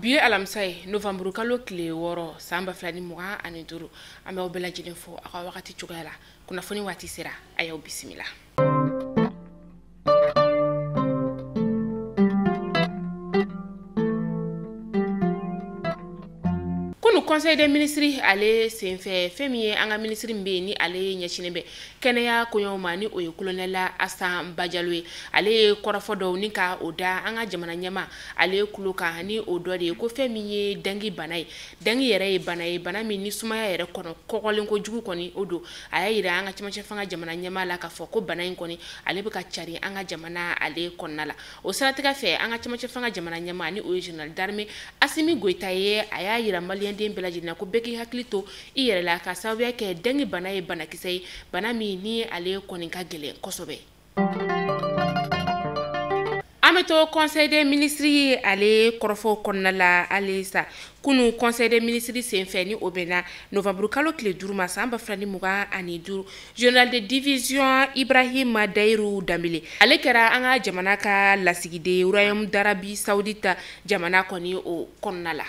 Bi ye alamisa ye, novembre kalo tile 6 san 2025. An b'aw bɛɛ lajɛlen fo aw ka wagati cogoya la. Kunnafoni waati sera, a y'aw bisimila. Kunu conseil des ministres ale senfɛ, fɛn min ye an ka ministre min bɛ yen ni ale ɲɛsinnen bɛ kɛnɛya koɲɛw ma, ni o ye colonel Asan Bajalo ye, ale ye kɔrɔfɔ dɔw ni ka o da an ka jamana ɲɛmaa ale tulo kan, ni o dɔ de ye ko fɛn min ye dengue bana ye. Dengue yɛrɛ ye bana ye, bana min ni sumaya yɛrɛ kɔnɔ kɔgɔlen kojugu kɔni o don. A y'a yira an ka cɛmancɛ fanga jamana ɲɛmaa la k'a fɔ ko bana in kɔni ale bɛ ka cari an ka jamana ale kɔnɔna la. O siratigɛ fɛ, an ka cɛmancɛ fanga jamana ɲɛmaa, ni o ye général d'armée Asimi Goyita ye, a y'a yira maliyɛnden bɛɛ lajɛlen na ko bɛɛ k'i hakili to i yɛrɛ la, ka sababuya kɛ dengue bana ye banakisɛ ye, bana min ni ale kɔni ka gɛlɛn kosɛbɛ. An bɛ to conseil des ministres ale kɔrɔfɔw kɔnɔna la halisa. Kunu conseil des ministres senfɛ, ni o bɛnna novembre kalo tile 5 ma san 2025, général de division Ibrahim Dayiru Danbele, ale kɛra an ka jamana ka lasigiden Royaume d'Arabie Saoudite jamana kɔni o kɔnɔna la.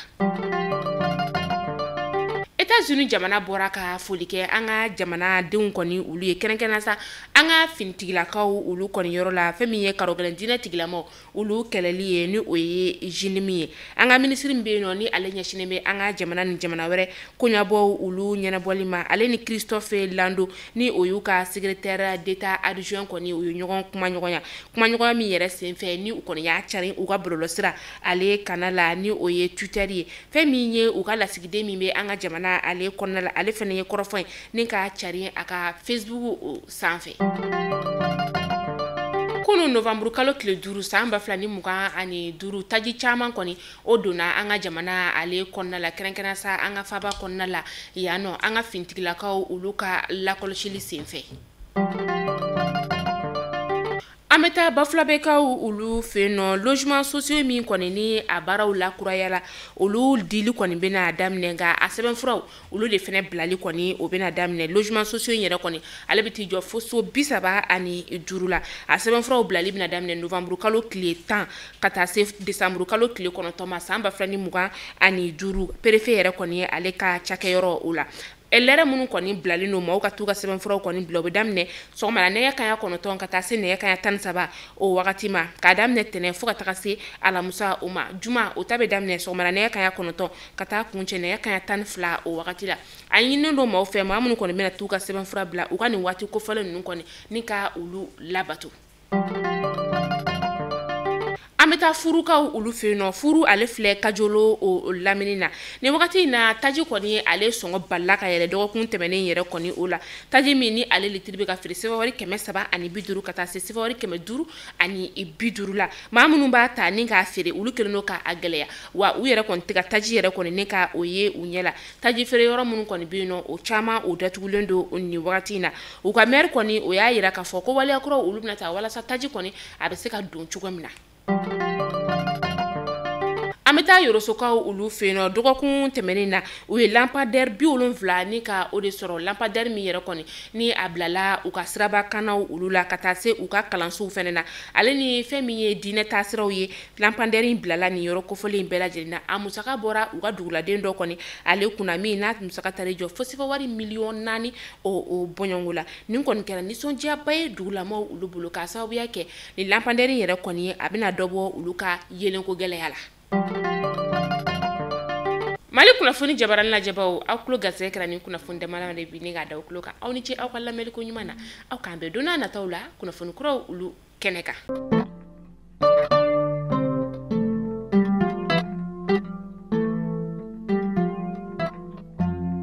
États-Unis jamana bɔra ka foli kɛ an ka jamanadenw kɔni olu ye, kɛrɛnkɛrɛnnenya sa an ka finitigilakaw olu kɔni yɔrɔ la, fɛn min ye karogɛlɛn diinɛ tigilamaw olu kɛlɛli ye, ni o ye JNIM ye. An ka minisiri min bɛ yen nɔ ni ale ɲɛsinnen bɛ an ka jamana ni jamana wɛrɛ koɲɛbɔw olu ɲɛnabɔli ma, ale ni Christophe Lando, ni o y'u ka secrétaire d'État adjoint kɔni, u ye ɲɔgɔn kumaɲɔgɔnya, kumaɲɔgɔnya min yɛrɛ senfɛ ni u kɔni y'a cari u ka bɔlɔlɔsira ale kana la, ni o ye Twitter ye. Fɛn min ye u ka lasigiden min bɛ an ka jamana ale kɔnɔna la, ale fana ye kɔrɔfɔ ye ni k'a cari a ka Facebook sanfɛ. Kunu novembre kalo tile 5 san 2025, taji caman kɔni o donna an ka jamana ale kɔnɔna la, kɛrɛnkɛrɛn sa an ka faba kɔnɔna la yan nɔ, an ka finitigilakaw olu ka lakɔlɔsili senfɛ. An bɛ taa Bafulabɛkaw olu fɛ yen nɔ, logement sociaux min kɔni ni a baaraw lakurayala, olu dili kɔni bɛna daminɛ, nka a sɛbɛnfuraw olu de fana bilali kɔni o bɛna daminɛ. Logement sociaux in yɛrɛ kɔni ale bɛ t'i jɔ fo so 35 la. A sɛbɛnfuraw bilali bɛna daminɛ novembre kalo tile 10 ka taa se décembre kalo tile 9 ma san 2025, préfet yɛrɛ kɔni ale ka cakɛyɔrɔ o la. Lɛrɛ minnu kɔni bilalen don maaw ka t'u ka sɛbɛnfuraw kɔni bila, o bɛ daminɛ sɔgɔma la nɛgɛ kanɲɛ 9 ka taa se nɛgɛ kanɲɛ 13 o wagati ma, k'a daminɛ tɛnɛn fo ka taga se alamisa o ma. Juma o ta bɛ daminɛ sɔgɔma la nɛgɛ kanɲɛ 9 ka taa kuncɛ nɛgɛ kanɲɛ 12 o wagati la. A ɲininen don maaw fɛ, maa minnu kɔni bɛna t'u ka sɛbɛnfura bila, u ka nin waati kofɔlen ninnu kɔni ni ka olu labato. An bɛ taa furukaw olu fɛ yen nɔ. Furu ale filɛ Kajolo o lamini na nin wagati in na. Taji kɔni ale sɔngɔ balila ka yɛlɛ dɔgɔkun tɛmɛnen yɛrɛ kɔni o la. Taji min ni ale litiri bɛ ka feere sefa wari 350 ka taa se sefa wari 550 la. Maa minnu b'a ta ni k'a feere, olu kɛlen don k'a gɛlɛya, wa u yɛrɛ kɔni tɛ ka taji yɛrɛ kɔni ni ka o ye u ɲɛ la. Taji feere yɔrɔ minnu kɔni bɛ yen nɔ, o caman o datugulen don nin wagati in na. U ka maire kɔni o y'a yira k'a fɔ ko waleya kuraw olu bɛna ta walasa taji kɔni a bɛ se ka don cogo min na. An bɛ taa Yorosokaw olu fɛ yen nɔ. Dɔgɔkun tɛmɛnen na, u ye lampadaire 70 ni ka o de sɔrɔ. Lampadaire min yɛrɛ kɔni ni a bilala u ka siraba kannaw olu la ka taa se u ka kalansow fana na, ale ni fɛn min ye diinɛ taasiraw ye, lampadaire in bilala nin yɔrɔ kofɔlen in bɛɛ lajɛlen na. A musaka bɔra u ka duguladen dɔ kɔni ale kunna, min n'a musaka taara jɔ fo sefa wari miliyɔn 4 o bɔɲɔgɔnko la. Nin kɔni kɛra nisɔndiyaba ye dugulamaw olu bolo, k'a sababuya kɛ nin lampadaire in yɛrɛ kɔni a bɛna dɔ bɔ olu ka yeelenko gɛlɛya la. Mali kunnafoni jabarani lajɛbaw, aw tulo garisɛgɛ kɛra nin kunnafoni dama de bi ne k'a da aw tulo kan. Aw ni ce aw ka lamɛnni ko ɲuman na. Aw k'an bɛn don n'a nataw la kunnafoni kuraw olu kɛnɛ kan.